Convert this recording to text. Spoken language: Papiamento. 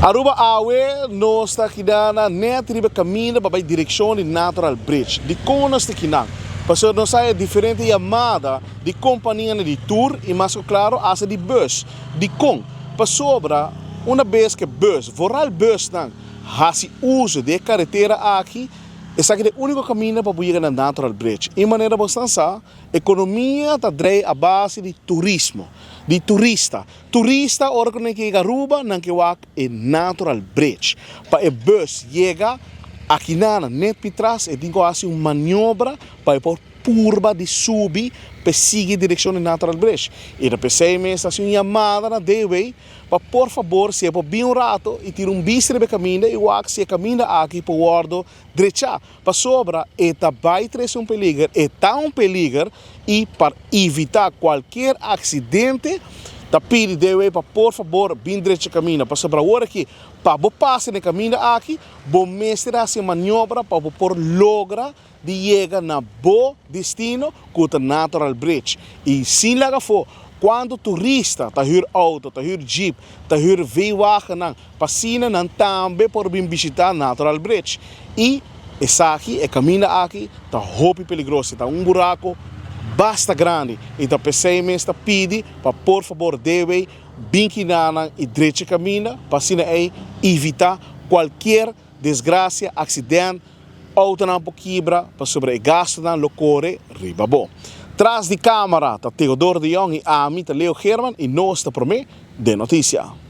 Aruba Awe nos ta keda na net riba caminda pa bay direccion di Natural Bridge. Dicon nos ta kinan? Pasobra nos haya diferente yamada di companianan di tour y mas cu claro hasta di bus. Dicon? Pasobra una bes cu e bus, vooral busnan, haci uzo di e caretera aki, esaki ta e unico caminda pa bo yega na Natural Bridge. Y manera bosnan sa, economia ta drei a base di turismo, di turista. Turista ora ku nan ke yega Aruba nan ke wak e Natural Bridge. Pa e bus yega akinana net pitras e tin ku hasi un maniobra pa e por purba di subi pa e sigui direkshon di Natural Bridge. I ta p'esei mes ta hasi un yamada na DW pa por fabor si e por bin un rato i tira un bista riba e kaminda i wak si e kaminda aki por wòrdu drechá. Pasobra e ta bai trese un peliger, e ta un peliger y pa evita cualkier accidente ta pidi DW pa por fabor bin drecha caminda. Pasobra awor aki pa bo pasa den e caminda aki bo mester haci maniobra pa bo por logra di yega na bo destino cu ta Natural Bridge. Y sin laga afo cuanto turista ta huur auto, ta huur jeep, ta huur V-wagennan Pa asina nan tambe por bin bishita Natural Bridge. Y esaki, e caminda aki, ta hopi peligroso. E ta un buraco basta grandi. Y ta pesey mes ta pidi pa por fabor DW bin kinanan y drecha e caminda pa asina ey evita cualkier desgracia, accident, autonan por kibra pasobra e gastonan lo core riba bo. Tras di camara ta Theodor de Jong y ami ta Leo Geerman y nos ta prome den noticia.